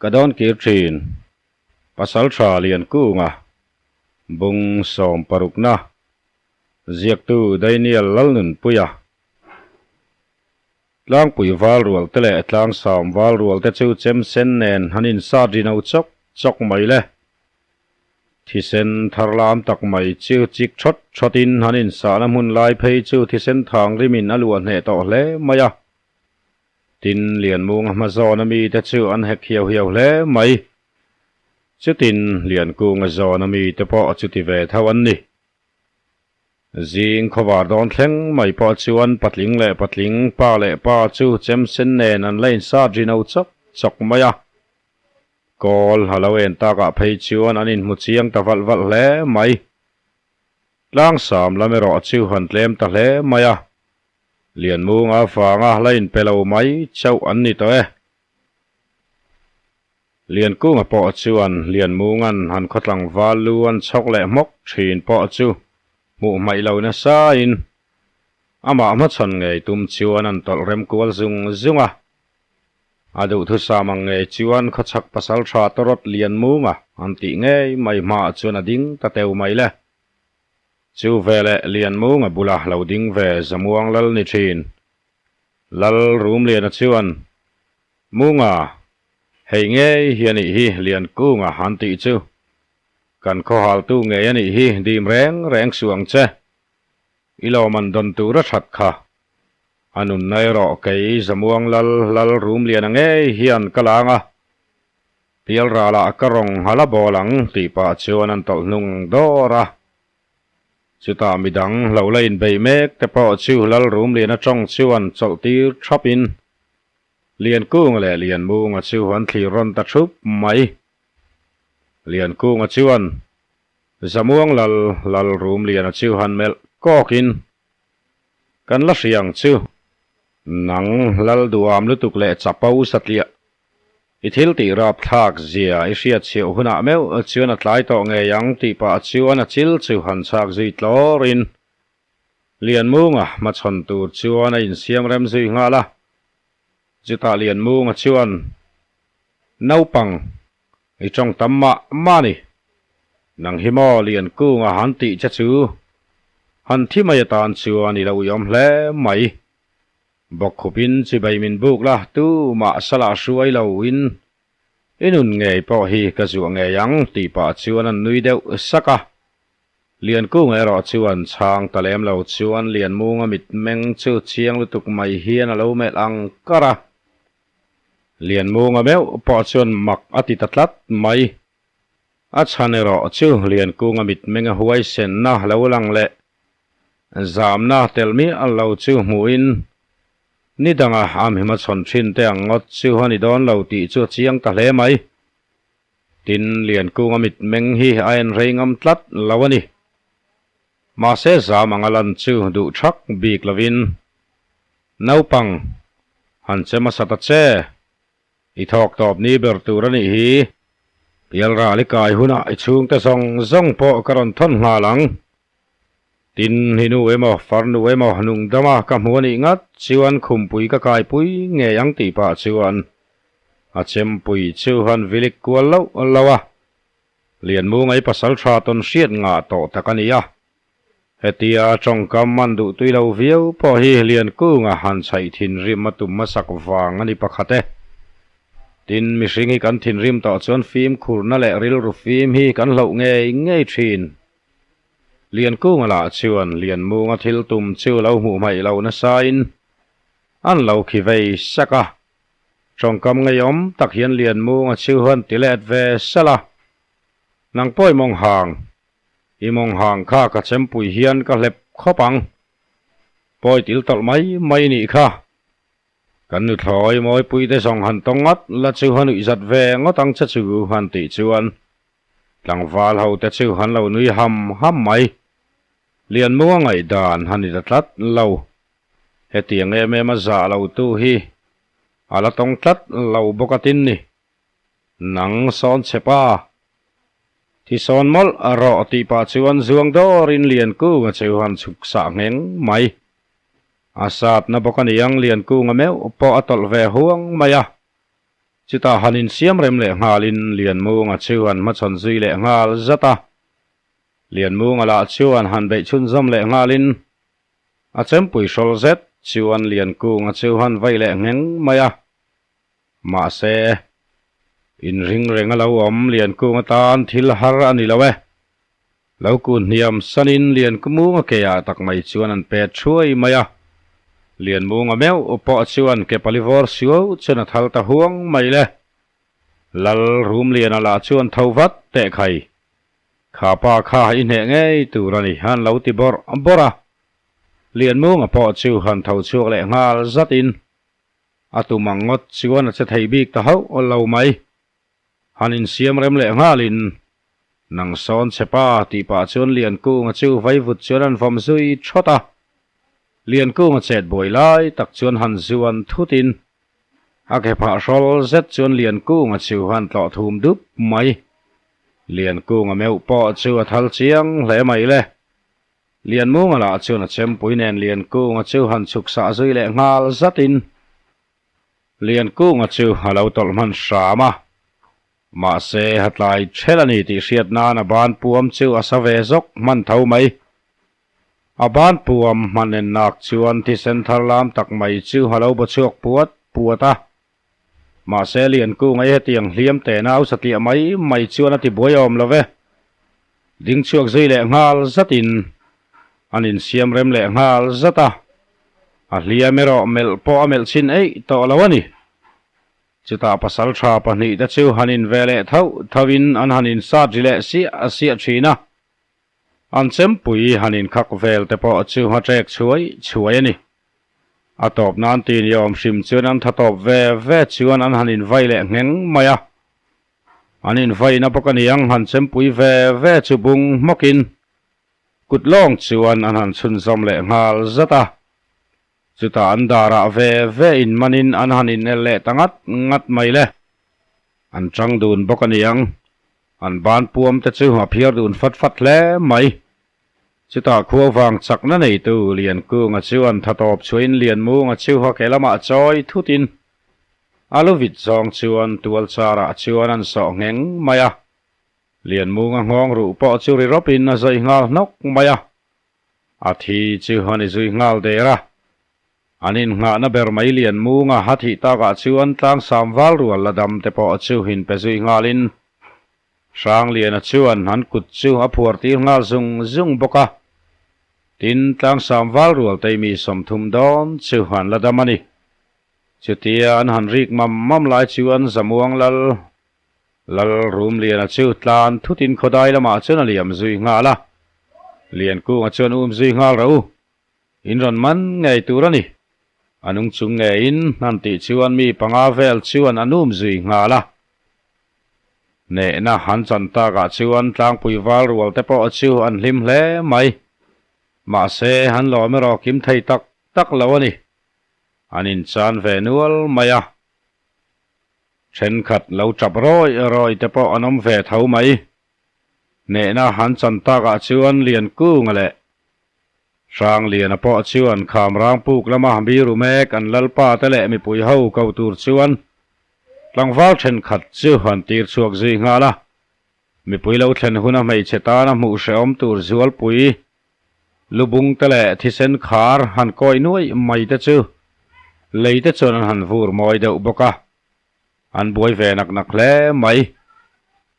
Ka dawn kir thin. Pasaltha Liankunga, Bung sawmparukna, Ziaktu Daniel Lalnunpuia. Tlangpui val rual te leh tlangsam val rual te chu chem sen nen han insat ri no chawk chawk mai le. Thisen thar lam tak mai chu chik thawt thawt in han insahna hmun lai phei chu thisen thang rimin a luah hneh tawh hle mai a. Tin, Lianmunga hma zawn ami te chu an hek hiau hiau hle mai. Chutin Liankunga zawn ami te pawh chuti ve tho an ni. Zing khawvar dawn thleng mai pawh chuan patling leh patling, pa leh pa chu chem sen nen an la insat ri no chawk chawk mai a. Kawl a lo en takah phei chuan an inhmu chiang ta valh valh hle mai. Tlangsam lam erawh chu han tlem ta hle mai a. Lianmunga vanga la inpe lo mai chauh an ni tawh e. Liankunga pawh chuan Lianmunga'n han khawtlangval lu an chhawk leh hmawk thin pawh chu hmuh hmaih lo nasain amah hmachhawn ngei tum chuan an tawlh rem kual zung zung a. A duhthusam ang ngei chuan khawchhak pasal tha tawrawt Lianmunga an tih ngei mai hmaah chuan a ding ta teu mai le. Chu veleh Lianmunga bula lo ding ve Zamuang lal ni thin. Lal Rumliana chuan Munga, hei ngei hi a nih hi Liankunga han tih chu. Kan khawhaltu ngei a nih hi dim reng reng suh ang che. I lawm an dawn tur a that kha. A nunna erawh kei Zamuang lal lal Rumliana ngei hian ka lang a. Pialralah ka rawng hala bawl ang tih pah chuan an tawlh hnung dawr a. Chutah midang lo la inbei mek te pawh chu Lal Rumliana tawng chuan chawlh tir thap in Liankunga leh Lianmunga chu an thlir rawn ta thup mai. Liankunga chuan Zamuang lal lal Rumliana chu han melh kawkin, Kan la hria ang chu, nang lal duham lutuk leh chapo satliah i thil tih rapthlak zia i hriat chhiah hunah meuh chuan a tlai tawh ngei ang tih pah chuan a chil chu han chhak zui tlawrin Lianmunga hmachhawn tur chuan a insiam rem zui nghal a. Chutah Lianmunga chuan, Naupang, i tawng tam mah mah a ni. Nang hi maw Liankunga han tih che chu han thi mai atan chuan i lo uiawm hle mai. Bawkkhupin chibai min buk la, tumah salah hruai lo in i nun ngei pawh hi ka zuah ngei ang tih pah chuan an nui deuh sak a. Liankung erawh chuan chhang ta lem lo chuan Lianmunga mitmeng chu chiang lutuk mai hian a lo melh ang kar a. Lianmunga meuh pawh chuan mak a ti ta tlat mai. A chhan erawh chu Liankunga mitmenga huaisenna lo lang leh zamna tel miah lo chu hmuhin ni danga a mihma chhawn thin te ang ngawt chu a ni dawn lo tih chu a chiang ta hle mai. Tin, Liankunga mitmeng hi a en rei ngam tlat lo a ni. Mahse zam anga lan chu duh thak bik lovin, Naupang, han che hmasa ta che. I thawk tawp ni ber tur a nih hi. Pialral i kai hunah i chhungte zawng zawng pawh ka rawn thawn nghal ang. Tin, hi nu emaw, farnu emaw nungdama ka hmu a nih ngat chuan khumpui ka kaipui ngei ang tih pah chuan a chempui chu han vilik kual loh loh a. Lianmungai pasal tha tawn hriat ngah tawh tak a ni a. Hetia tawngkam an duh tui lo viau pawh hi Liankunga han chhaih thinrim a tum hmasak vang a ni pakhat e. Tin, mihring hi kan thinrim tawh chuan fimkhurna leh rilru fim hi kan hloh ngei ngei thin. Liankunga lah chuan Lianmunga thil tum chu lo hmuh hmaih lo nasain an lo khi vei sak a. Tawngkam ngeiawm tak hian Lianmunga chu han ti let ve salh a, Nang pawh i mawng hang. I mawng hang kha ka chempui hian ka hlep khawp ang. Pawi til tawlh mai mai nih kha. Kan nuthlawi mawipui te zawng han tawng ngat la chu a nuih zat ve ngawt ang che chu han tih chuan tlangval ho te chu an lo nui ham ham mai. Lianmunga ngaihdan a ni ta tlat lo. Hetiang em em a zah lo tu hi a la tawng tlat lo bawk a tin ni. Nang sawn che pa. Thi sawn mawlh a rawh tih pah chuan zuang dawrin Liankunga chu han chhuk sah ngheng mai. A satna bawk a niang Liankunga meuh pawh a tawlh ve huang mai a. Chutah han insiam rem leh nghalin Lianmunga chu an hmachhawn zui leh nghal zat a. Lianmunga lah chuan han beih chhunzawm leh nghalin a chempui hrawl zet chuan Liankunga chu han vei leh ngheng mai a. Mahse, inring reng a lo awm Liankunga tan thil har a ni lo e. Lo kun hniam sanin Liankumunga keah tak mai chuan an pet thuai mai a. Lianmunga meuh pawh chuan ke pali vawr suau chuan a thal ta huang mai le. Lal Rumliana lah chuan tho vat teh khai. Kha pa kha i hneh ngei tur a ni han lo ti bawrh bawrh a. Lianmunga pawh chu han tho chhuak leh nghal zatin a tum ang ngawt chuan a che thei bik ta hauh lo mai. Han insiam rem leh nghalin, Nang sawn che pa, tih pah chuan Liankunga chu vaivut chuan an vawm zui thawt a. Liankunga chet buai lai tak chuan han zuan thutin, a ke phah hrawl zet chuan Liankunga chu han tlawh thum dup mai. Liankunga meuh pawh chu a thal chiang hle mai le. Lianmunga lah chuan a chempui nen Liankunga chu han chhuk sah zui leh nghal zatin, Liankunga chu a lo tawlh hman hram a, mahse a tlai ṭhel a ni tih hriat nan a ban puam chu a sa ve zawk hman tho mai. A ban puam hman en nak chuan thisen thar lam tak mai chu a lo baw chhuak puat puat a, mahse Liankunga i hetiang hliam te nau satliah mai mai chuan a ti buai awm lo ve. Ding chhuak zui leh nghal zatin an insiam rem leh nghal zat a, a hliam erawh melh pawh a melh chhin eih tawh lo a ni. Chutah pasal tha pahnihte chu han in ve leh thauh thauhin an han insat ri leh siah siah thin a, an chempui han inkhak vel te pawh chu a ṭek chhuai chhuai a ni. A tawp nan ti ni awm hrim chuan an tha tawp ve ve chuan an han invai leh ngheng mai a. An invaina bawk a niang han chempui ve ve chu bung hmawkin kut lawng chuan an han chhunzawm leh nghal zat a. Chutah an darah ve ve inmanin an han inel leh ta ngat ngat mai le. An chang dun bawk a niang an ban puam te chu a phiar dun fat fat hle mai. Chutah khua vang chakna neitu Liankunga chuan tha tawp chhuahin Lianmunga chu a ke lamah chawi thutin a lu vit zawng chuan tual charah chuan an sawh ngheng mai a. Lianmunga nghawng ruh pawh chu ri rawpin a zawi nghal hnawk mai a. A thi chu a ni zui nghal der a. An innghahna ber mai Lianmunga a thih takah chuan tlangsam val rual la dam te pawh chu inpe zui nghalin Hrangliana chuan an kut chu a phuar tir nghal zung zung bawk a. Tin, tlangsam val rual tei mi 30 dawn chu an la dam a ni. Chutia an han rik mam mam lai chuan Zamuang Lal Lal Rumliana chu tlan thutin khawdai lamah chuan a liam zui nghal a. Liankunga chuan um zui nghal rawh u. In rawn man ngei tur a ni. A nung chung ngeiin han tih chuan mi panga vel chuan an um zui nghal a. Hnehna han chan takah chuan tlangpui val rual te pawh chu an hlim hle mai. Mahse, han lawm erawh kim thei tak tak lo a ni. An inchan ve nual mai a. Thenkhat lo tap rawi rawi te pawh an awm ve tho mai. Hnehna han chan takah chuan Liankunga leh Hrangliana pawh chuan Khamrang puk lama biru mek an lalpa te leh mipui ho ko tur chuan tlangval thenkhat chu an tir chhuak zui nghal a. Mipui lo thlen huna hmeichhe tana hmuh hrehawm tur zualpui lubung te leh thisen khar han kawi nuai mai te chu lei te chuan an han vur mawi deuh bawk a. An buai ve nak nak hle mai.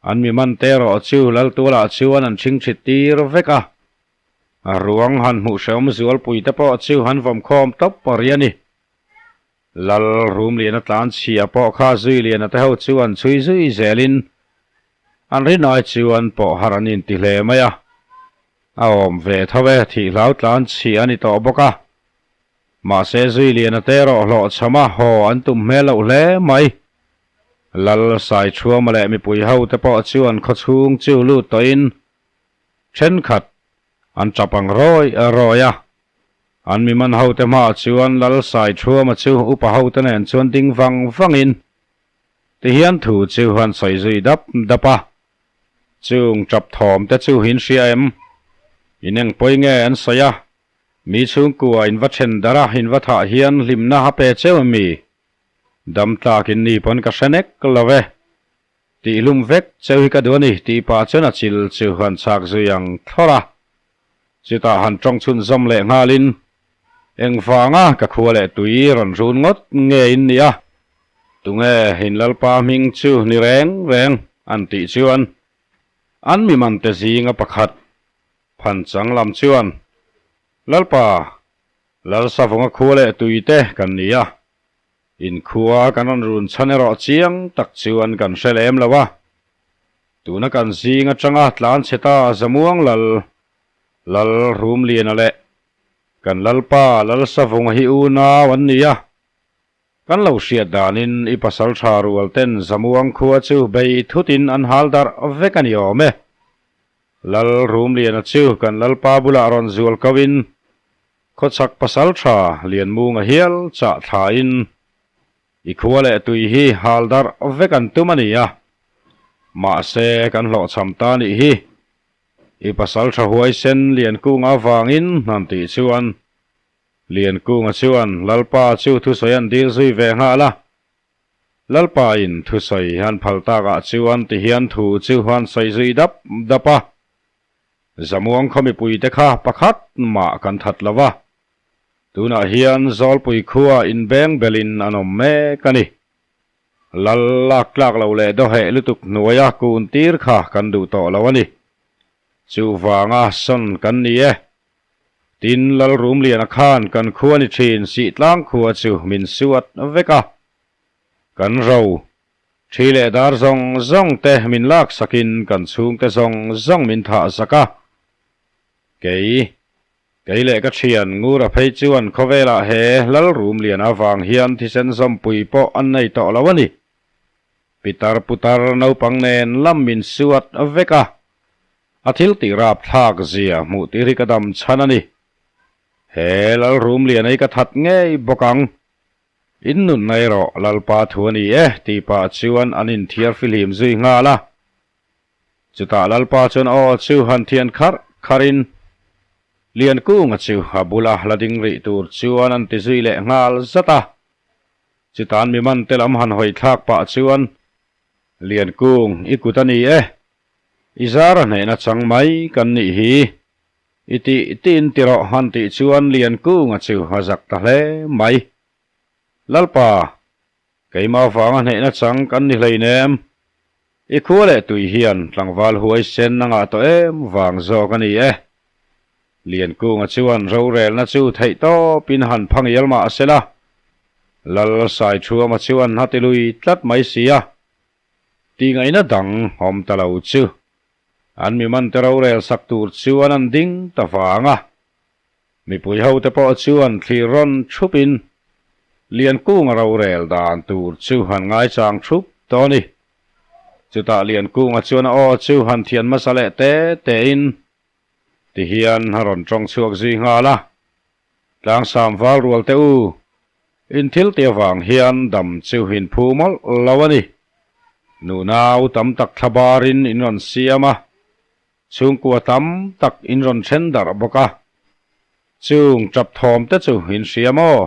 An mi man te erawh chu Laltualah chuan an chhingchhit tir vek a. A ruang han hmuh hrehawm zualpui te pawh chu han vawm khawm tawp a ri a ni. Lal Rumliana tlan chhia pawh kha Zuiliana te ho chu an chhui zui zelin an rinai chuan pawh har an inti hle mai a. A awm ve tho e, thihhlau tlan chhia a ni tawh bawk a. Mahse Zuiliana te erawh hlawhchham a haw an tum hmel loh hle mai. Lal Saichhuama leh mipui ho te pawh chuan khawchhung chu lut tawhin Thenkhat an tap ang rawi rawi a, an mi man hote hmaah chuan Lal Saithuama chu upa hote nen chuan ding vang vangin tihian thu chu an sawi zui dap dap a, Chung tap thawm te chu in hria em? In eng pawi nge an sawi a, mi chhungkua in va then darh a, in va thah hian hlimna a pe cheu em mi? Dam tlak in ni pawn ka hre nek lo e. Tih hlum vek cheu hi ka duh a ni tih pah chuan a chil chu han chhak zui ang thlawrh a. Chutah han tawng chhunzawm leh nghalin, Engvanga ka khua leh tui rawn run ngawt nge in nia? Tunge in Lalpa hming chu ni reng reng? an tih chuan an mi mante zinga pakhat Phanchang lam chuan, Lalpa, Lalsavunga khua leh tui te kan ni a, Inkhua kan rawn run chhan erawh chiang tak chuan kan hre lem lo a. Tuna kan zing atanga tlan chhe ta Zamuang Lal, Lal Rumliana leh kan Lalpa Lalsavunga hi unau an ni a. Kan lo hriat danin i pasaltha rual ten Zamuang khua chu bei thutin an hal darh vek a ni awm e. Lal Rumliana chu kan Lalpa bulah rawn zual ko in Khawchhak pasaltha Lianmunga hial chah thlain i khua leh tui hi hal darh vek an tum a ni a, mahse kan hlawhchham ta nih hi. I pasaltha huaisen Liankunga avangin han tih chuan Liankunga chuan Lalpa chu thusawi an dil zui ve nghal a, Lalpa in thusawi an phal takah chuan tihian thu chu an sawi zui dap dap a. Zamuang khaw mipuite kha pakhat mah kan that lo va, tunah hian Zawlpui khua inbeng belin an awm mek a ni. Lal lak tlak lo leh dawheh lutuk hnuaia kun tir kha kan duh tawh lo a ni. Chuvanga sawn kan ni e. Tin, Lal Rumliana khan kan khua ni thin Sihtlang khua chu min suat vek a. Kan ro Ṭhi leh dar zawng zawng te min lak sakin kan chhungte zawng zawng min thah zak a. Kei, kei leh ka ṭhian Ngura phei chuan khawvelah he Lalrum lian avang hian thisen zawmpui pawh an nei tawh lo a ni. Pitar putar naupang nen lam min suat vek a. A thil tih rapthlak zia hmuh tir hi ka dam chhan a ni. He Lalrum lian ei ka that ngei bawk ang. In nunna erawh Lalpa thu a ni e tih pah chuan an inthiar fihlim zui nghal a. Chutah Lalpa chuan aw chu han thian kharh kharhin Liankunga chu a bula la ding rih tur chuan an ti zui leh nghal zat a. Chutan mi mante lam han hawi thlak pah chuan Liankung i kut a ni e, i zara hnehna chang mai kan nih hi. I tih tiin ti rawh han tih chuan Liankunga chu a zak ta hle mai. Lalpa, keimah vanga hnehna chang kan ni hleinem. I khua leh tui hian tlangval huaisen a ngah tawh em vang zawk a ni e. Liankunga chuan rorelna chu theih tawpin han phang ial mah sela, Lal Saithuama chuan a ti lui tlat mai si a, tihngaihna dang awm ta lo chu. An mi mante rorel sak tur chuan an ding ta vang a. Mipui hote pawh chuan thlir rawn thupin Liankunga rorel dan tur chu han ngaichang thup tawh a ni. Chutah Liankunga chuan a aw chu han thian hmasa leh te tein tihian a rawn tawng chhuak zui nghal a, Tlangsam val rual te u, in thil ti avang hian dam chu in phu mawlh lo a ni. Nunau tam tak thla barin in rawn siam a, chhungkua tam tak in rawn then darh bawk a. Chung tap thawm te chu in hria maw?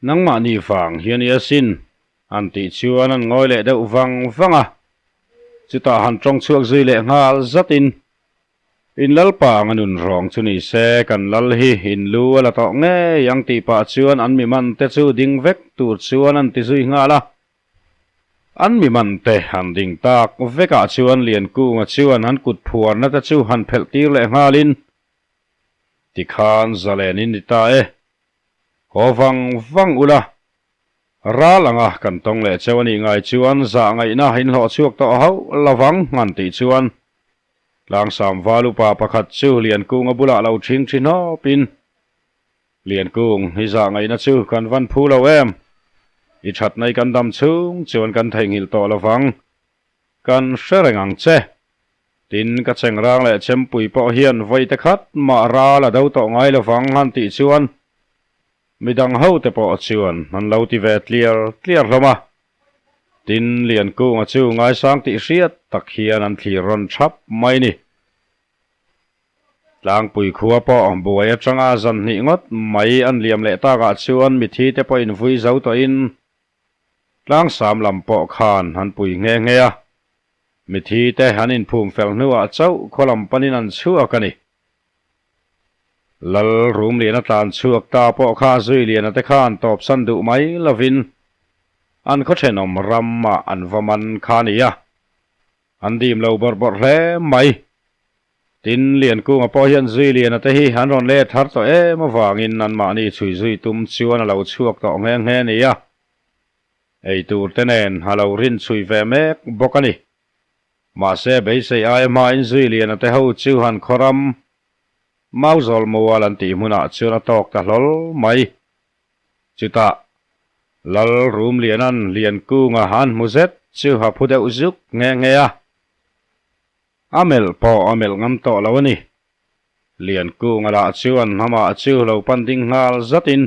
Nangmahni vang hian i asin, an tih chuan an ngawi leh deuh vang vang a. Chutah han tawng chhuak zui leh nghal zatin In Lalpa anga nun rawng chu ni se, kan Lal hi in lu a la tawh ngei ang tih pah chuan an mi man te chu ding vek tur chuan an ti zui nghal a. An mi man te han ding tak vekah chuan Liankunga chuan an kut phuarna te chu han phelh tir leh nghalin, Tikhan zalen in ni ta e, haw vang vang ula, ral anga kan tawng leh cheu a nih ngai chuan zah ngaihna in hlawh chhuak tawh hauh lovang an tih chuan Tlangsam val upa pakhat chu Liankunga bulah lo ṭhing ṭhi hnawpin, Liankung, i zah ngaihna chu kan van phu lo em? I ṭhatna i kan dam chhung chuan kan theihnghilh tawh lovang. Kan hre reng ang che. Tin, ka chengrang leh chempui pawh hian vawi te khat mah ral a do tawh ngai lovang han tih chuan midang hote pawh chuan an lo ti ve tliar tliar hlawm a. Tin, Liankunga chu ngaisang tih hriat tak hian an thlir rawn thap mai ni. Tlangpui khua pawh buai atanga zan hnih ngawt mai an liam leh takah chuan mithi te pawhin vui zo tawhin Tlangsam lam pawh khan an pui nghe nghe a, mithi te an inphum fel hnuah chauh khaw lam panin an chhuak a ni. Lal Rumliana tlan chhuak ta pawh kha Zuiliana te khan tawpsan duh mai lovin an khaw thenawm ramah an va man kha a ni a, an dim lo bawrh bawrh hle mai. Tin, Liankunga pawh hian Zuiliana te hi an rawn let har tawh em avangin anmahni chhui zui tum chuan a lo chhuak tawh nghe nghe a ni a, ei tur te nen a lo rin chhui ve mek bawk a ni. Mahse, beisei aia hmain Zuiliana te ho chu han khawram Mauzawl mual an tih hmunah chuan a tawk ta hlawl mai. Chutah, Lal Rumliana'n Liankunga an hmu zet chu a phu deuh zuk nghe nghe a. A melh pawh a melh ngam tawh lo a ni. Liankunga lah chuan amah chu lo pan ding nghal zatin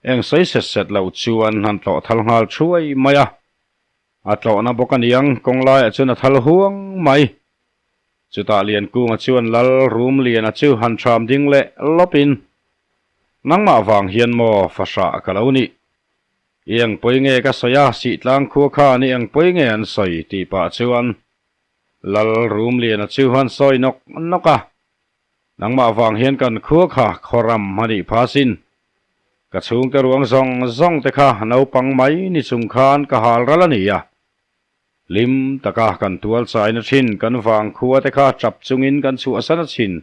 eng sawi set set lo chuan han tlawh thal nghal thuai mai a. A tlawhna bawk a niang kawng laiah chuan a thal huang mai. Chutah Liankunga chuan Lal Rumliana chu han ṭham ding leh lawpin, Nangmah vang hian maw fahrah ka lo nih? I eng pawi nge ka sawi a, Sihtlang khua khan i eng pawi nge an sawi? tih pah chuan Lal Rumliana chu han sawi nawk nawk a, Nangmah vang hian kan khua kha khawram a nih pha sin. Ka chhungte ruang zawng zawng te kha naupang mai ni chung khan ka hal ral a ni a. Hlim taka kan tual chaina thin kan vang khua te kha tap chungin kan chhuahsan a chin.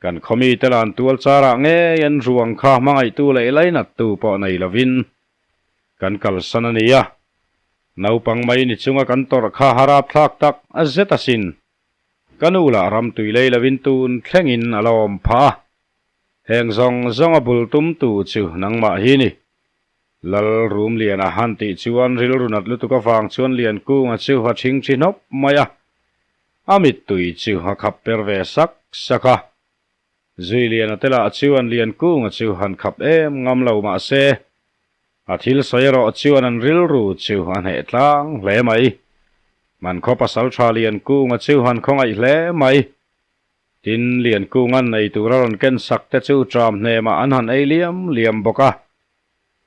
Kan khawmi te lan tual charah ngei an ruang kha hmangaihtu leh lainattu pawh nei lovin kan kalsan a ni a. Naupang mai ni chunga kan tawrh kha a rapthlak tak zet asin. Ka nu lah ram tui lei lovin tun thlengin a la awm phah a. Heng zawng zawng a bul tumtu chu nangmah hi ni. Lal Rumliana han tih chuan rilru nat lutuk avang chuan Liankunga chu a thing thi hnawp mai a. A mittui chu a khap per ve sak sak a. Zuiliana te lah chuan Liankunga chu han khap em ngam lo mah se, a thil sawi erawh chuan an rilru chu a hneh tlang hle mai. Man khaw pasaltha Liankunga chu han khawngaih hle mai. Tin, Liankunga'n ei tur a rawn ken sak te chu tram hnemah an han ei liam liam bawk a.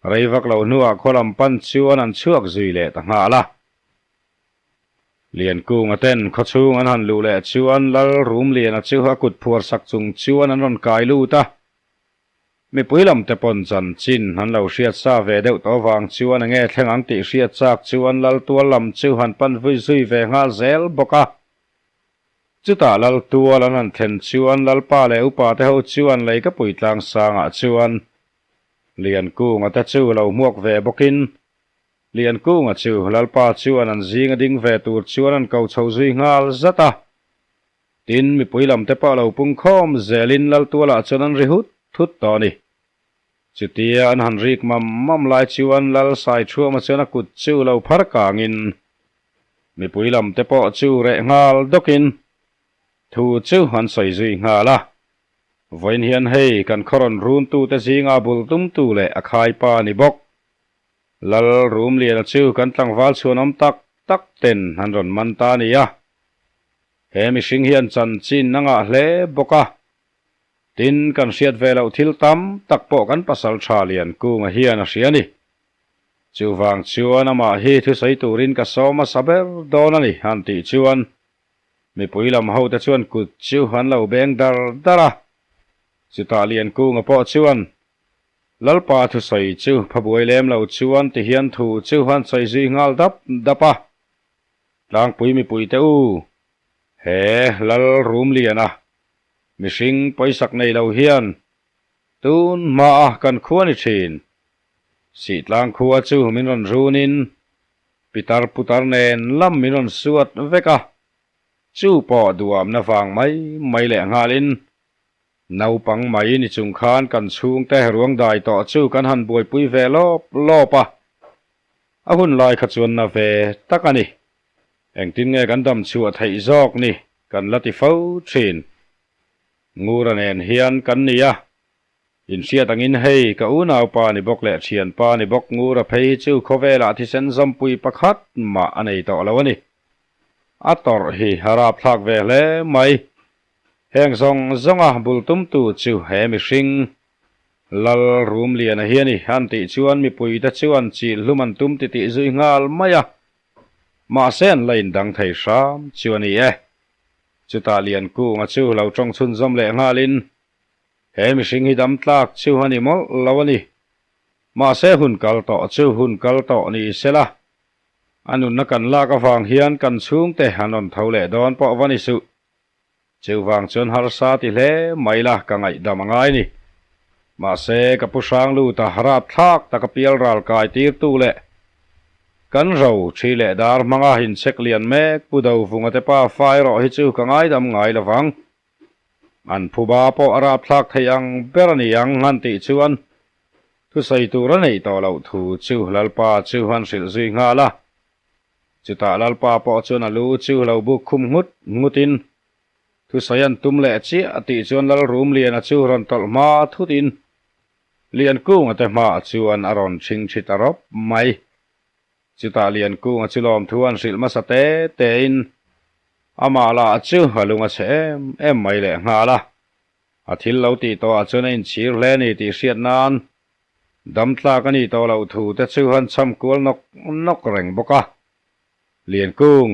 Rei vak lo hnuah khaw lam pan chuan an chhuak zui leh ta nghal a. Liankunga ten khawchhung an han luh leh chuan Lal Rumliana chu a kut phuar sak chung chuan an rawn kai lut a. Mipui lam te pawn chanchin an lo hriat sa ve deuh tawh avang chuan enge thleng ang tih hriat chak chuan Lal tual lam chu han pan vui zui ve nghal zel bawk a. Chutah Lal tual an han thlen chuan Lalpa leh upa te ho chuan Leikapui tlangsangah chuan Liankunga te chu lo hmuak ve bawkin Liankunga chu Lalpa chuan an zinga ding ve tur chuan an ko chho zui nghal zat a. Tin, mipui lam te pawh lo pung khawm zelin Laltualah chuan an ri hut thut tawh a ni. Chutia an han rik mam mam lai chuan Lal Saithuama chuan a kut chu lo phar kangin mipui lam te pawh chu reh nghal dawkin thu chu an sawi zui nghal a. Vawiin hian hei kan khaw rawn runtute zinga bul tumtu leh a khaipa a ni bawk. Lal Rumliana chu kan tlangval chhuanawm tak tak ten an rawn man ta a ni a. He mihring hian chanchin a ngah hle bawk a. Tin, kan hriat ve loh thil tam tak pawh kan pasal tha Liankunga hian a hria a ni. Chuvang chuan amah hi thusawi turin ka sawm hmasa ber dawn a ni han tih chuan mipui lam hote chuan kut chu an lo beng dar dar a. Chutah Liankunga pawh chuan Lalpa thusawi chu phabuai lem lo chuan ti hian thu chu han sawi zui nghal dap dap a. Tlangpui mipuite u, he Lal Rumliana mihring pawisak nei lo hian tun hmaa kan khua ni thin. Sihtlang khua chu min rawn runin pitar putar nen lam min rawn suat vek a, chu pawh duamna vang mai mai leh nghalin Naupang mai ni chung khan kan chhungte ruang dai tawh chu kan han buaipui ve lawp lawp a, a hun lai kha chuan na ve tak a ni. Engtin nge kan dam chhuah theih zawk ni kan la ti fo thin. Ngura nen hian kan ni a, inhriat angin hei ka unaupa ni bawk leh thianpa ni bawk Ngura phei hi chu khawvelah thisen zawmpui pakhat mah a nei tawh lo a ni. A tawrh hi a rapthlak ve hle mai. Heng zawng zawnga bul tumtu chu he mihring, Lal Rumliana hi a ni an tih chuan mipuite chuan chil hlum an tum titih zui nghal mai a, mahse an la indang thei hram chu a ni e. Chutah Liankunga chu lo tawng chhunzawm leh nghalin, He mihring hi dam tlak chu a ni mawlh lo a ni. Mahse hun kal tawh chu hun kal tawh ni sela, a nunna kan lak avang hian kan chhungte an rawn tho leh dawn pawh va ni suh. Chuvang chuan harsa ti hle mai la ka ngaihdam a ngai ni. Mahse ka pu hrang lut a rapthlak taka pial ral kai tirtu leh kan ro thi leh dar hmanga inchhek lian mek Pu Dovunga te pa fa erawh hi chu ka ngaidam ngai lovang. An phuba pawh a rapthlak thei ang ber a ni ang han tih chuan thusawi tur a neih tawh loh thu chu Lalpa chu an hrilh zui nghal a. Chutah Lalpa pawh chuan a lu chu lo buk khum nghut nghutin thusawi an tum leh chiah tih chuan Lalrumliana chu rawn tawlh hma thutin Liankunga te hmaah chuan a rawn chhing chhi ta rawp mai. Chutah Liankunga chu lawmthu an hrilh hmasa te tein amah lah chu a lung a chhe em em mai leh nghal a. A thil lo tih tawhah chuan a inchhir hle a ni tih hriat nan Dam tlak a nih tawh loh thu te chu han cham kual nawk nawk reng bawk a. Liankung,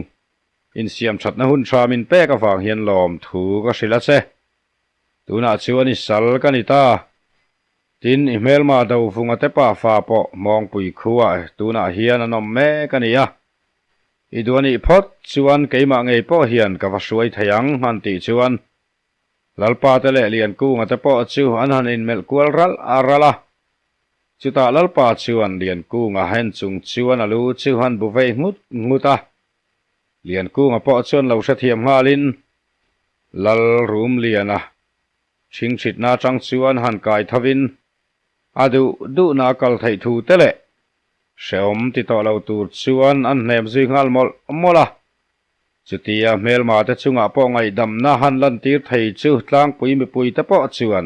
insiam thatna hun tha min pek avang hian lawm thu ka hrilh a che. Tunah chuan i sal ka ni ta. Tin, i hmelma Dovunga te pafa pawh Mawngpui khuah tunah hian an awm mek a ni a. I duh a nih phawt chuan keimah ngei pawh hian ka va hruai thei ang han tih chuan Lalpa te leh Liankunga te pawh chu an han inmelh kual ralh a ralh a. Chutah Lalpa chuan Liankunga hen chung chuan a lu chu han bu vei nghut nghut a. Liankunga pawh chuan lo hrethiam nghalin Lal Rumliana chhingchhitna atang chuan han kai thovin a duh duhna a kal theih thu te leh hrehawm ti tawh lo tur chuan an hnem zui nghal mawlh mawlh a. Chutia hmelma te chungah pawh ngaihdamna han lantir thei chu tlangpui mipui te pawh chuan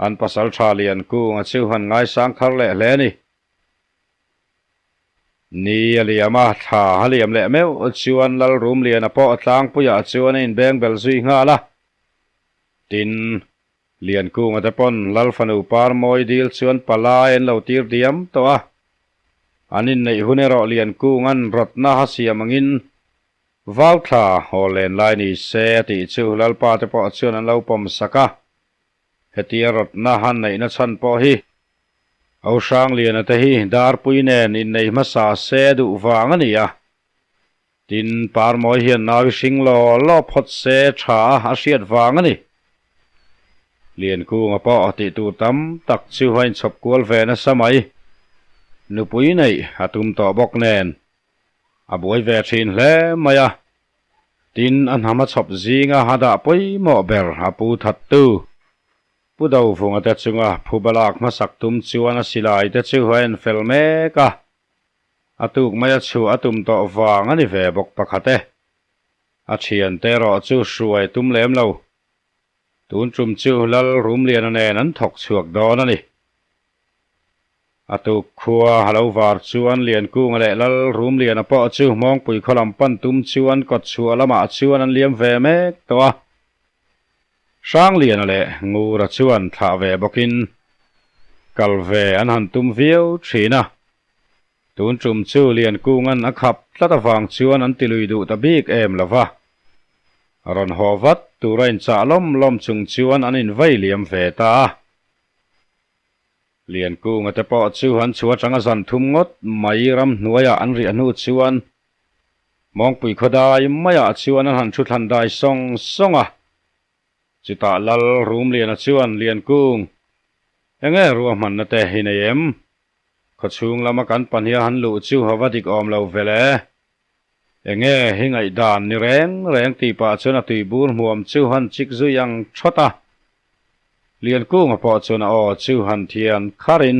an pasal tha lian kunga chu han ngaisang thar leh hle a ni. Ni a liam a, thla a liam leh meuh chuan Lalrumliana pawh tlangpuiah chuan a inbeng bel zui nghal a. Tin, Liankunga te pawn Lal fanu Parmawi dil chuan palai an lo tir diam tawh a. An inneih hun erawh Liankunga'n rawtna a siam angin Vauthla haw len lai ni se a tih chu Lalpa te pawh chuan an lo pawm sak a. Hetia rawtna han neihna chhan pawh hi Ohrangliana te hi Darpui nen inneih hmasa se a duh vang a ni a. Tin, Parmawi hian nau i hring law law phawt se tha a a hriat vang a ni. Liankunga pawh tih tur tam tak chu a inchhawp kual ve nasa mai. Nupui neih a tum tawh bawk nen a buai ve thin hle mai a. Tin, a hnam a chhawp zinga a dah pawimawh ber a pu thattu. Pu Dovunga te chunga phubalak hmasak tum chuan a silai te chu a enfel mek a. A tuk mai a chhuah a tum tawh vang a ni ve bawk pakhat e. A thiante erawh chu hruai tum lem lo. Tun tum chu Lal Rumliana nen an thawk chhuak dawn a ni. A tuk khua a lo var chuan Liankunga leh Lal Rumliana pawh chu Hmawngpui khaw lam pan tum chuan kawtchhuah lamah chuan an liam ve mek tawh a. Hrangliana leh Ngura chuan thlah ve bawkin kal ve an han tum viau thin a. Tun tum chu Liankunga'n a khap tlat avang chuan an tilui duh ta bik em lo va. Rawn haw vat tura inchah lawm lawm chung chuan an invei liam ve ta a. Liankunga te pawh chu an chhu atanga zan thum ngawt mai ramhnuaiah an riah hnu chuan Mawngpui khawdai maiah chuan an han thu thlan dai sawng sawng a. Chutah Lal Rumliana chuan Liankung, Enge ruahmanna te hi nei em? Khawchhung lama kan pahniha han luh chu a va dik awm lo ve le. Enge hi ngaihdan ni reng reng tih pah chuan a tuibur hmuam chu han chik zui ang thawt a. Liankunga pawh chuan a aw chu han thian kharin,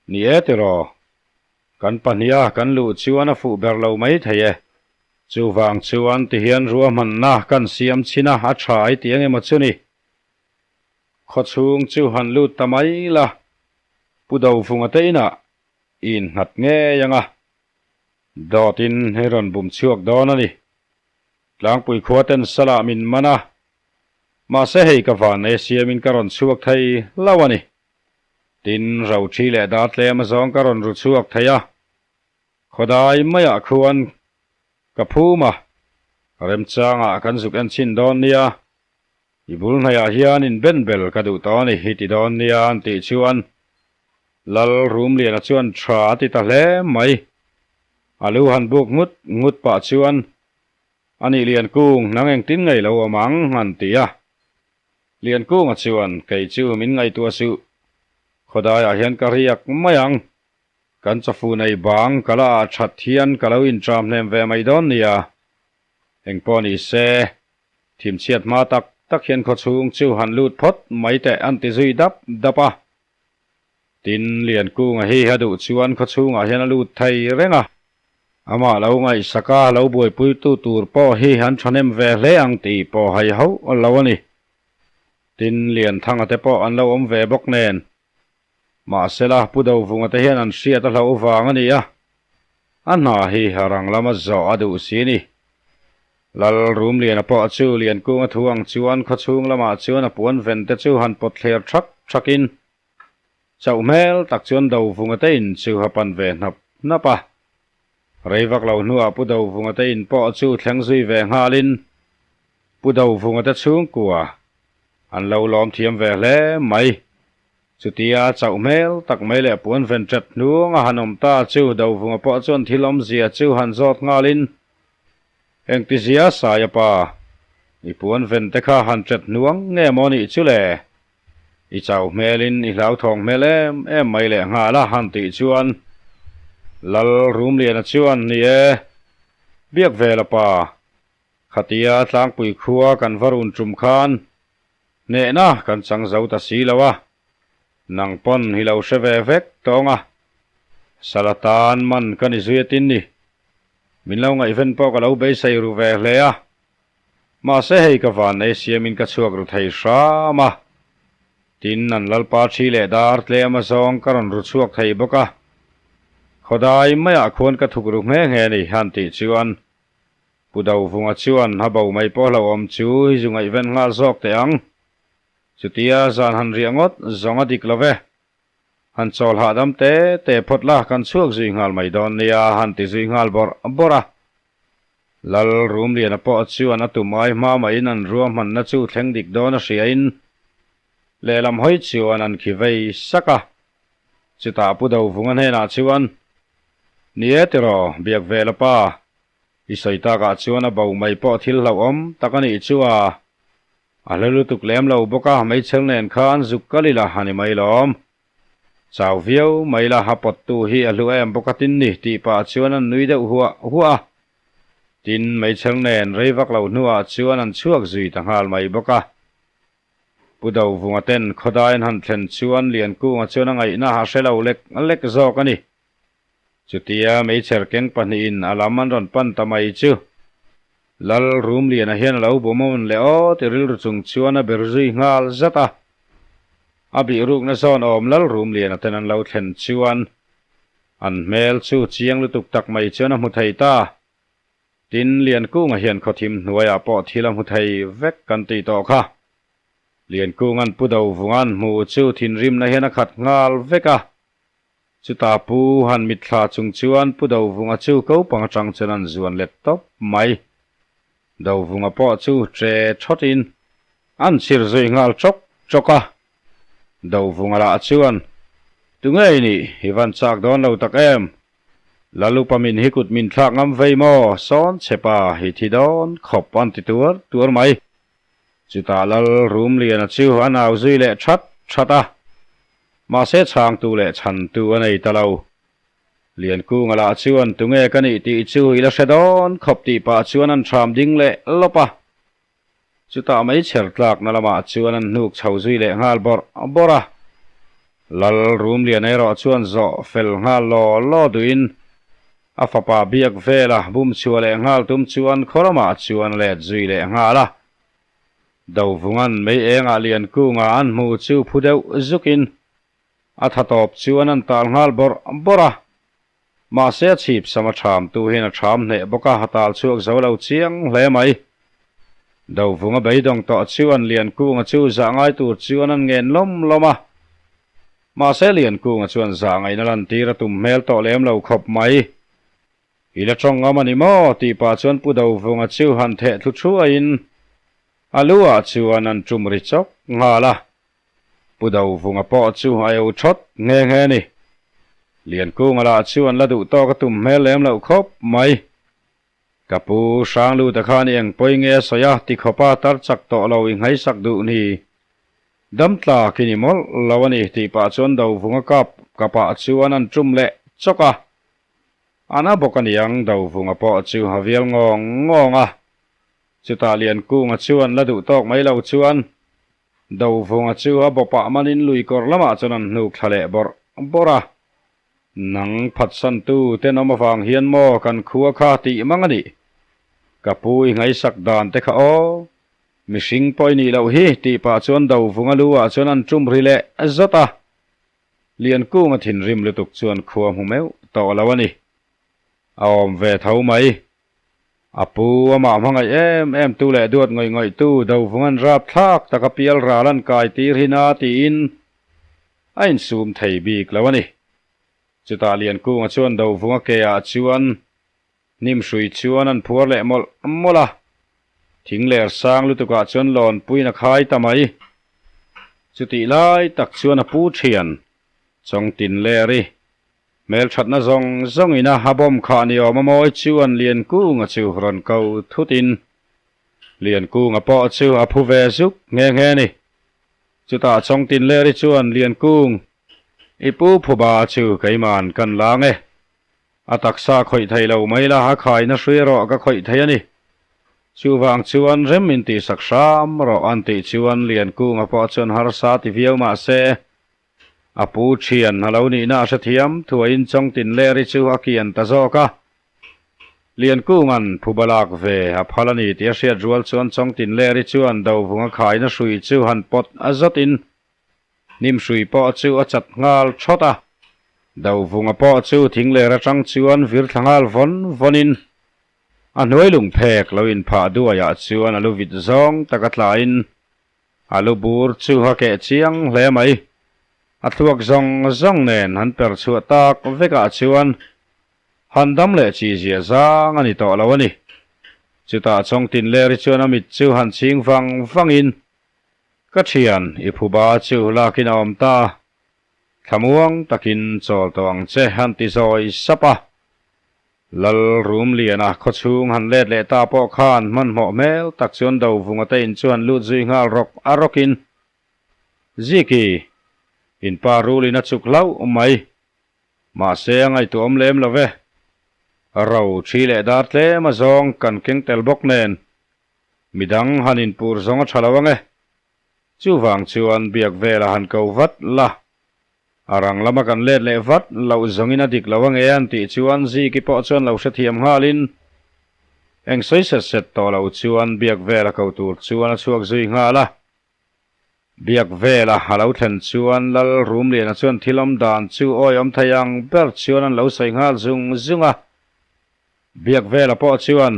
Ni e tiraw, kan pahniha kan luh chuan a fuh ber lo mai thei e. Chuvang chuan tihian ruahmanna kan siam chhin a, a tha ai tih eng emaw chu ni. Khawchhung chu han lut ta mai la, Pu Dovunga te inah i innghat ngei ang a, dawtin i rawn bum chhuak dawn a ni. Tlangpui khua ten salah min man a, mahse hei ka van e siamin ka rawn chhuak thei lo a ni. Tin, rothi leh dar tlem azawng ka rawn ru chhuak thei a, khawdai maiah khuan ka phum a, remchangah kan zuk en chhin dawn nia, i bul hnaiah hian in ben bel ka duh tawh a ni hi ti dawn nia an tih chuan Lal Rumliana chuan tha a ti ta hle mai. A lu han buk ngut ngut pah chuan A nih Liankung, nang engtin ngei lo awm ang an ti a. Liankunga chuan, Kei chu min ngaihtuah suh. Khawdaiah hian ka riak mai ang. Kan chafu nei bang ka la ah that hian ka lo inṭam hnem ve mai dawn nia. Engpawh ni se, thimchhiat hma tak tak hian khawchhung chu han lut phawt mai teh an ti zui dap dap a. Tin, Liankunga hi a duh chuan khawchhungah hian a lut thei reng a. Amah lo ngaihsak a, lo buaipuitu tur pawh hi an thahnem ve hle ang tih pawh hai hauh lo a ni. Tin, Lianthanga te pawh an lo awm ve bawk nen. Mahsela, Pu Dovunga te hian an hriat a hlauh vang a ni a, a hna hi a rang lama zawh a duh si ni. Lal Rumliana pawh chu Liankunga thu ang chuan khawchhung lamah chuan a puan ven te chu han pawt thler thak thakin Chauh hmel tak chuan Dovunga te in chu a pan ve hnap hnap a. Rei vak lo hnuah Pu Dovunga te in pawh chu thleng zui ve nghalin Pu Dovunga te chhungkua an lo lawm thiam ve hle mai. Chutia chauh hmel tak mai leh puan ven ṭet hnuang a han awm ta chu Dovunga pawh chuan thil awmzia chu han zawt nghalin Engtizia Saia pa, i puan ven te kha han ṭet hnuang nge maw nih chu le? I chau hmelin i hlauthawng hmel em em mai leh nghal a han tih chuan Lal Rumliana chuan ni e, biak ve la pa, khatia tlangpui khua kan va run tum khan hnehna kan chang zo ta si lo a, nang pawn hi lo hre ve vek tawng a, sala tan man ka ni zui atin ni, min lo ngaihven pawh ka lo beisei ru ve hle a. Mahse hei ka van nei siamin ka chhuak ru thei hram a, tin an lalpa thi leh dar tlem azawng ka rawn ru chhuak thei bawk a, khawdai maiah khuan ka thuk ru nghe nghe ni han tih chuan Pu Dovunga chuan a bo mai pawh hlauhawm chu i zu ngaihven nghal zawk teh ang. Chutia zan han riah ngawt zawng a dik lo ve. Han chawl hahdam te te phawt la kan chhuak zui nghal mai dawn nia han ti zui nghal bawrh bawrh a. Lal Rumliana pawh chuan a tum ai hma mahin an ruahmanna chu thleng dik dawn a hriain lehlam hawi chuan an khi vei sak a. Chutah Pu Dovunga hnenah chuan, Ni e tiraw, biak ve la pa, i sawi takah chuan a bo mai pawh thil hlauhawm tak a nih chu a. A hla lutuk lem lo bawk a, meichher nen khan zuk kal ila a ni mai lawm. Chau viau mai la, a pawttu hi a hlu em bawk a tin ni tih pah chuan an nui deuh huah huah a. Tin, meichher nen rei vak lo hnuah chuan an chhuak zui ta nghal mai bawk a. Pu Dovunga ten khawdai an han thlen chuan Liankunga chuan a ngaihna a hre lo lek lek zawk a ni. Chutia meichher keng pahnihin a lam an rawn pan ta mai chu Lal Rumliana hian a lo bum awn leh aw ti rilru chung chuan a ber zui nghal zat a. A bihrukna zawn awm Lal Rumliana ten an lo thlen chuan an hmel chu chiang lutuk tak mai chuan a hmu thei ta. Tin, Liankunga hian khawthim hnuaiah pawh thil a hmu thei vek kan tih tawh kha. Liankunga'n Pu Dovunga'n hmu chu thinrimna hian a khat nghal vek a. Chutah Pu han mitthla chung chuan Pu Dovunga chu ko pang atang chuan an zuan let tawp mai. Dovunga pawh chu che thawtin an chhir zui nghal chawk chawk a. Dovunga lah chuan, Tunge i nih? I van chak dawn lo tak em? Lalupa min hi kut min thlak ngam vei maw? Sawn che pa, i thi dawn khawp an ti tuar tuar mai. Chutah Lal Rumliana chu a nau zui leh that that a. Mahse chhangtu leh chhantu a nei ta lo. Liankunga lah chuan tunge ka nih tih chu i la hre dawn khawp tih pah chuan an ṭham ding leh lawp a. Chutah mai chher tlakna lamah chuan an hnuk chho zui leh nghal bawrh bawrh a. Lal Rumliana erawh chuan zawh fel nghal law law duhin a fapa biak vela bum chhuah leh nghal tum chuan khaw lamah chuan a let zui leh nghal a. Dovunga'n mei engah Liankunga an hmu chu phu deuh zukin a tha tawp chuan an tal nghal bawrh bawrh a. Mahse a chhip sam a ṭham tu hian a ṭham hneh bawk a, a tal chhuak zo lo chiang hle mai. Dovunga beidawng tawh chuan Liankunga chu zah ngai tur chuan an ngen lawm lawm a. Mahse Liankunga chuan zah ngaihna lantir a tum hmel tawh lem lo khawp mai. I la tawng ngam a ni maw? tih pah chuan Pu Dovunga chu han theh thlu thuaiin a lu ah chuan an tum ri chawk nghal a. Pu Dovunga pawh chu a eu thawt nghe nghe a ni. Liankunga lah chu an la duh tawk a tum hmel lem loh khawp mai. Ka pu Hrangluta khan i eng pawi nge a sawi a ti khawpa tar chak tawh lo i nghaisak duh ni. Dam tlak i ni mawlh lo a ni tih pah chuan Dovunga kap kapah chuan an tum leh chawk a. A na bawk a niang Dovunga pawh chu a vial ngawng ngawng a. Chutah Liankunga chuan la duh tawk mai lo chuan Dovunga chu a bawpah manin lui kawr lamah chuan an hnuk thla leh bawrh bawrh a. Nang phatsantu tenawm avang hian maw kan khua kha tih mang a nih? Ka pu i ngaihsak dan te kha aw. Mihring pawh i nih loh hi tih pah chuan Dovunga lu ah chuan an tum ri leh zawt a. Liankunga thinrim lutuk chuan khua hmu meuh tawh lo a ni. A awm ve tho mai. A pu amah hmangaih em em tu leh duat ngawih ngawih tu Dovunga'n rapthlak taka pial ral an kai tir hi na tiin a insum thei bik lo a ni. Chutah Liankunga chuan Dovunga ke ah chuan hnim hrui chuan an phuar leh mawlh mawlh a, thing ler sang lutukah chuan lawnpuiin a khai ta mai. Chutih lai tak chuan a pu thian Chawngtinleri Hmelthatna zawng zawngin a ha bawm khah ni awm a mawi chuan Liankunga chu rawn ko thutin Liankunga pawh chu a phu ve zuk nghe nghe a ni. Chutah Chawngtinleri chuan Liankung, I pu phuba chu keiman kan lang e. A taksa khawih thei lo mai la, a khaina hrui erawh ka khawih thei a ni. Chuvang chuan rem in tihsak hram rawh an tih chuan Liankunga pawh chuan harsa ti viau mahse, A pu thian a lo nihna a hrethiam thuaiin Chawngtinleri chu a kian ta zawk a. Liankunga'n phuba lak ve a phal a ni tih a hriat rual chuan Chawngtinleri chuan Dovunga khaina hrui chu han pawt a zawtin hnim hrui pawh chu a chat nghal thawt a. Dovunga pawh chu thingler atang chuan vir thla nghal vawn vawnin a hnuai lungphek lo inphah duaiah chuan a lu vit zawng taka tlain A lu bur chu a keh chiang hle mai. A thluak zawng zawng nen han per chhuah tak vekah chuan han dam leh chi zia zang a ni tawh lo a ni. Chutah Chawngtinleri chuan a mit chu han chhing vang vangin, Ka thian, i phuba chu lakin a awm ta. Thlamuang takin chawl tawh ang che han ti zawi sap a. Lal Rumliana khawchhung han let leh ta pawh khan hmanhmawh hmel tak chuan Dovunga te in chu han lut zui nghal rawk a rawkin, Ziki, in pa rulin a chuk hlauh mai. Mahse a ngaihtuahawm lem lo ve. Ro thi leh dar tlem a zawng kan keng tel bawk nen midang han inpur zawng a tha lo ange. Chuvang chuan biak velah han ko vat la. A rang lama kan let leh vat loh zawngin a dik lo ange an tih chuan Ziki pawh chuan lo hrethiam nghalin eng sawi set set tawh lo chuan biak vela ko tur chuan a chhuak zui nghal a. Biak vela a lo thlen chuan Lal Rumliana chuan thil awm dan chu awi awm thei ang ber chuan an lo sawi nghal zung zung a. Biak vela pawh chuan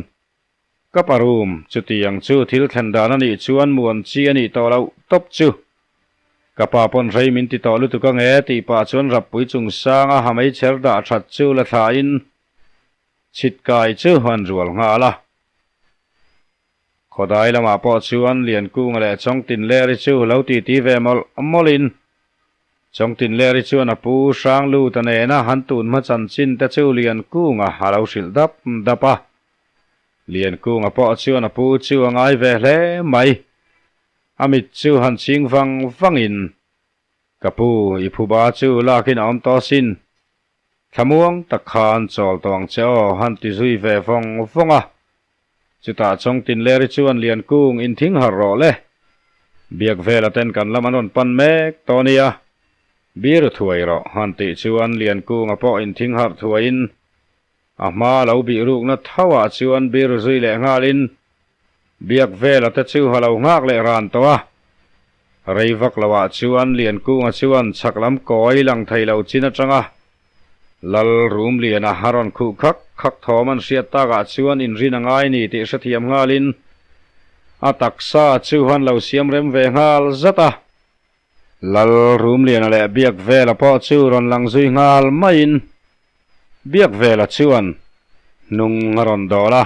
Ka pa room, chutiang chu thil thlen dan a nih chuan muan chi a nih tawh loh tawp chu. Ka pa pawn rei min ti tawh lutuk ange tih pah chuan Rappui chung sanga ha meichher dah that chu la thlain chhit kai chu an rual nghal a. Khawdai lamah pawh chuan Liankunga leh Chawngtinleri chu lo titi ve mawlh mawlhin Chawngtinleri chuan a pu Hrangluta nena han tun hma chanchin te chu Liankunga a lo hrilh dap dap a. Liankunga pawh chuan a pu chu a ngai ve hle mai. A mit chu han ching vang vangin, Ka pu, i phuba chu lakin a awm tawh asin. Thlamuang tak khan chawl tawh ang che aw, han ti zui ve vawng vawng a. Chutah Chawngtinleri chuan Liankung inthing harh rawh le. Biak vela ten kan lam an rawn pan mek tawh a nia. Biru thuai rawh, han tih chuan Liankunga pawh inthing harh thuaiin A hma lo bih rukna tho ah chuan bir zui leh nghalin biak vela te chu a lo nghak leh ran tawh a. Rei vak lo ah chuan Liankunga chuan chhak lam kawi lang thei lo chin atanga Lal Rumliana a rawn khuh khak khak thawm an hriat tak ah chuan inrin a ngai ni tih hrethiam nghalin a taksa chu han lo siam rem ve nghal zat a. Lal Rumliana leh Biakvela pawh chu rawn lang zui nghal maiin Biakvela chuan hnung a rawn dawl a.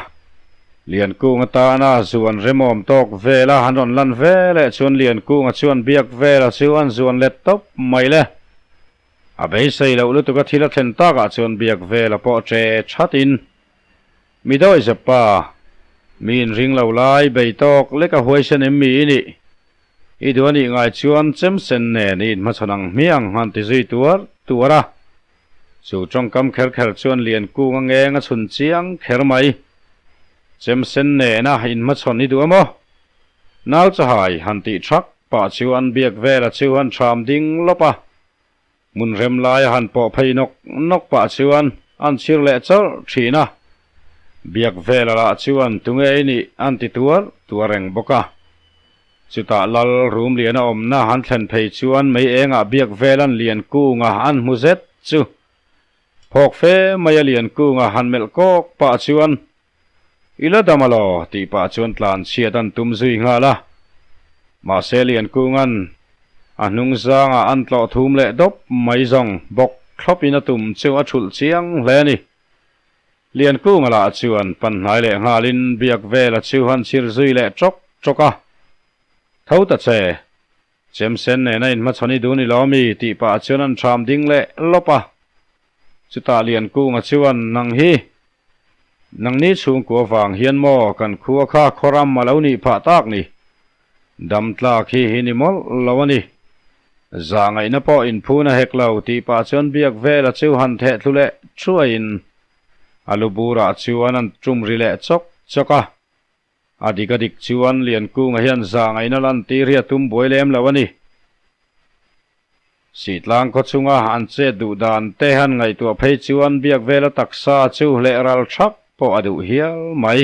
Liankunga tana zuan remawm tawk vela han rawn lan ve leh chuan Liankunga chuan Biakvela chu an zuan let tawp mai le. A beisei loh lutuk a thil a thlen takah chuan Biakvela pawh che thatin Mi dawihzep pa, mi inring lo lai bei tawk lek a huaisen em mi i nih? I duh a nih ngai chuan chemsen nen i inhmachhawn ang hmiang han ti zui tuar tuar a. Chu tawngkam kher kher chuan Liankung a ngeng a chhun chiang kher mai. Chemsen nena inhmachhawn i duh a maw? Nau chahai han tih thak pah chuan biak vela chu han thram ding lawp a. Hmun rem lai a han pawh phei nawk nawk pah chuan an chhir leh chawrh thin a. Biak vela lah chuan tunge i nih an ti tuar tuar reng bawk a. Chutah Lal Rumliana awmna han thlen phei chuan mei engah biak velan Liankunga an hmu zet chu phawk fe mai a Liankunga han melh kawk pah chuan I la dam alaw? tih pah chuan tlan chhiat an tum zui nghal a. Mahse Liankunga'n a hnung zangah an tlawh thum leh dawp mai zawng bawk thlawpin a tum chu a thulh chiang hle a ni. Liankunga lah chuan pan hnai leh nghalin biak vela chu han chhir zui leh ṭawk ṭawk a. Tho ta che, Chemsen nena inhmachhawn i dun i lo mi? tih pah chuan an ṭham ding leh lawp a. Chutah Liankunga chuan, Nang hi, nangni chhungkua vang hian maw kan khua kha khawram a lo nih phah tak ni? Dam tlak hi hi ni mawlh lo a ni. Zahngaihna pawh inphun a hek lo tih pah chuan biak vela chu han theh thlu leh thuaiin a lu burah chuan an tum ri leh chawk chawk a. A dik a dik chuan Liankunga hian zahngaihna lantir hi a tum buai lem lo a ni. Sihtlang khaw chunga an chet duh dan te han ngaihtuah phei chuan biak vela taksa chu hleh ral thak pawh a duh hial mai.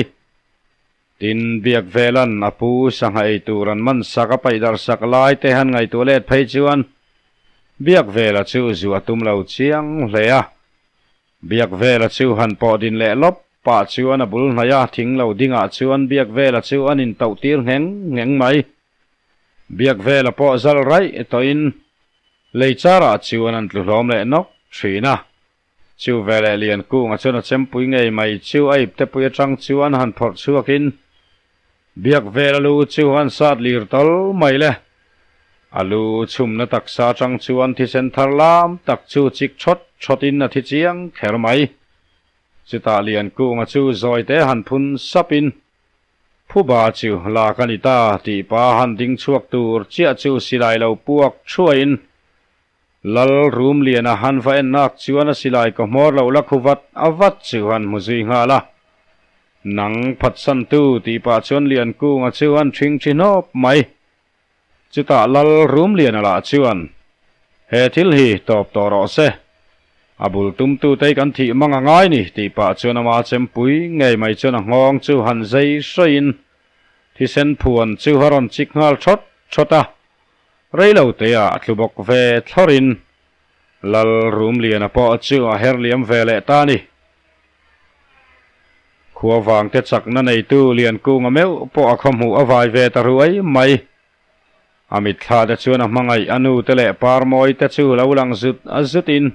Tin, biak velan a pu sangha ei tur an man sak a paih darh sak lai te han ngaihtuah let phei chuan biak vela chu zu a tum lo chiang hle a. Biak vela chu han pawh din leh lawp pah chuan a bul hnaih a thing lo dingah chuan biak vela chu an intauh tir ngheng ngheng mai. Biak vela pawh zal raih tawhin lei charah chuan an tlu hlawm leh nawk thin a. Chu veleh Liankunga chuan a chempui ngei mai chu a iptepui atang chuan han phawrh chhuakin Biak vela lu chu an sat lir tal mai le. A lu chhumna taksa atang chuan thisen thar lam tak chu chik thawt thawtin a thi chiang kher mai. Chutah Liankunga chu zawite han phun sapin Phuba chu lak a ni ta tih pa han ding chhuak tur chiah chu silai lo puak thuaiin Lal Rumliana han va en nak chuan a silai ka hmawr lo la khu vat a vat chu han hmu zui nghal a. Nang phatsantu tih pah chuan Liankunga chu han ṭhing ṭhi hnawp mai. Chutah Lal Rumliana lah chuan, He thil hi tawp tawh rawh se. A bul tumtute hi kan thih mang a ngai ni tih pah chuan ama chempui ngei mai chuan a nghawng chu han zei hrawiin thisen phuan chu a rawn chik nghal thawt thawt a. Rei lo teah a tlu bawk ve thlawrin Lal Rumliana pawh chu a her liam ve leh ta a ni. Khua vangte chakna neitu Liankunga meuh pawh a khawhmuh a vai ve ta ruai mai. A mitthla te chuan a hmangaih a nu te leh parmawi te chu lo lang zut a zut in,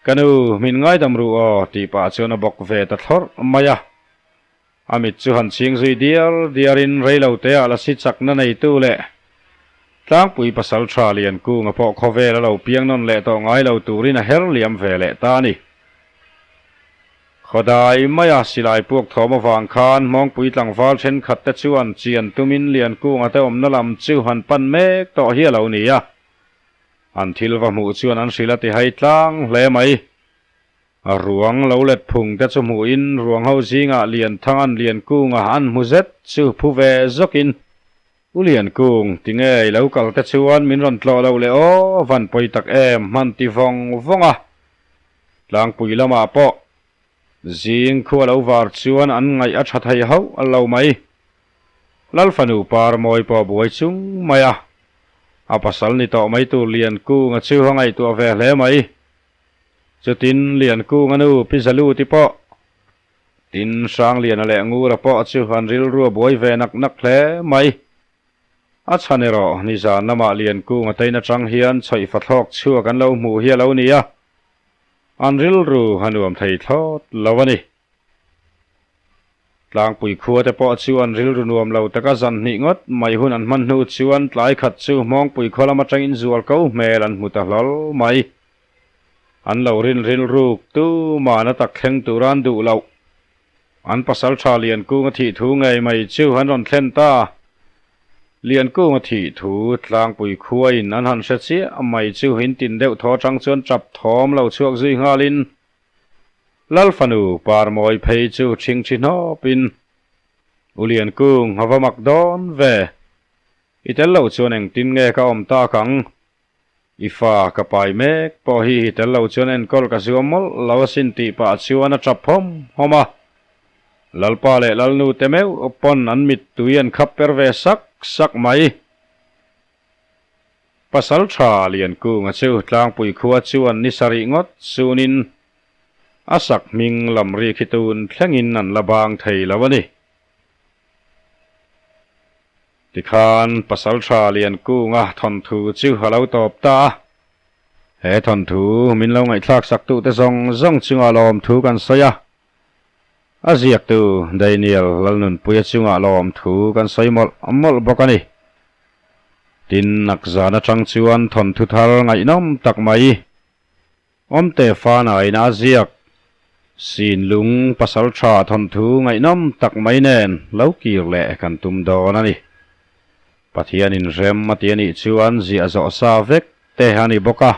Ka nu, min ngaidam ruh aw, tih pah chuan a bawk ve ta thlawrh mai a. A mit chu han chhing zui diar diar in rei lo te ah lasi chakna neitu leh tlangpui pasal tha Liankunga pawh khawvel a lo piang nawn leh tawh ngai lo turin a her liam ve leh ta a ni. Khawdai maia silai puak thawm avang khan Hmawngpui tlangval thenkhat te chuan chian tumin Liankunga te awmna lam chu han pan mek tawh hi a lo ni a. An thil va hmuh chuan an hrilh a ti hai tlang hle mai. A ruang lo let phung te chu hmuhin ruang ho zingah Lianthanga'n Liankunga an hmu zet chu phu ve zawkin, U Liankung, tinge i lo kal te chuan min rawn tlawh loh leh aw, van pawi tak em, hman ti vawng vawng a. Tlangpui lamah pawh zing khu a lo var chuan an ngaih a tha thei hauh lo mai. Lal fanu par mawi pawh buai chung mai a, a pasal ni tawh mai tur Liankunga chu a ngaihtuah ve hle mai. Chutin Liankunga nu Pi Zaluti pawh tin Hrangliana leh Ngura pawh chu an rilru a buai ve nak nak hle mai. A chhan erawh nizan lamah Liankung a tein atang hian chawih fathlawk chhuak an lo hmuh hi a lo ni a, an rilru a nuam thei thlawt lo a ni. Tlangpui khua te pawh chu an rilru nuam lo taka zan hnih ngawt mai hun an hman hnu chuan tlai khat chu Hmawngpui khaw lam atangin zual ko hmel an hmu ta hlawl mai. An lo rin rilruk tuman a tak thleng tura an duh loh. An pasaltha Liankung a thih thu ngei mai chu an rawn thlen ta. Liankung a thih thu Tlangpui khuain an han hre chiah mai chu intin deuh thaw atang chuan tap thawm lo chhuak zui nghalin Lal fanu Parmawi phei chu ṭhingṭhi hnawpin, U Liankung, a va mak dawn ve. I tel lo chuan engtin nge ka awm tak ang? I fa ka pai mek pawh hi i tel lo chuan enkawl ka zuam mawlh lo asin tih pah chuan a ṭap hawm hawm a. Lalpa leh Lalnu te meuh pawn an mittui an khap per ve sak sak mai. Pasalṭha Liankunga chu Tlangpui khua chuan ni sarih ngawt sunin a sak hming lam ri khi tun thlengin an la bang thei lo a ni. Tikhan Pasalṭha Liankunga thawnthu chu a lo tawp ta a. He thawnthu min lo ngaihthlak saktute zawng zawng chungah lawmthu kan sawi a. A ziaktu Daniel Lalnunpuia chungah lawmthu kan sawi mawlh mawlh bawk a ni. Tin, nakzan atang chuan thawnthu thar ngaihnawm tak mai Awmte fanain a ziak Sinlung pasaltha thawnthu ngaihnawm tak mai nen lo kir leh kan tum dawn a ni. Pathianin rem a ti a nih chuan ziah zawh sa vek te a ni bawk a,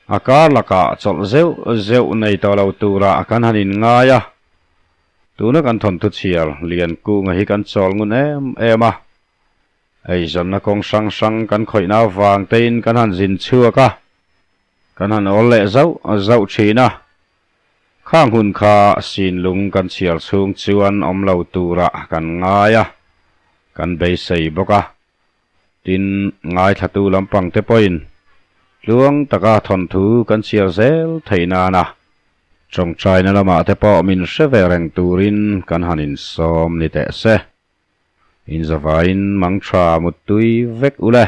a kar lakah chawlh zeuh zeuh nei tawh lo turah kan han inngai a. Tuna kan thawnthu chhiar Liankunga hi kan chawl ngun em em a, eizawnna kawng hrang hrang kan khawihna avang tein kan han zin chhuak a, kan han awl leh zauh zauh thin a. Khang hun kha Sinlung kan chhiar chhung chuan awm lo turah kan ngai a, kan beisei bawk a. Tin, ngaithlatu lampang te pawhin tluang taka thawnthu kan chhiar zel theih nana tawngtaina lamah te pawh min hre ve reng turin kan han insawm ni teh se. Inzavain mangtha muttui vek u le.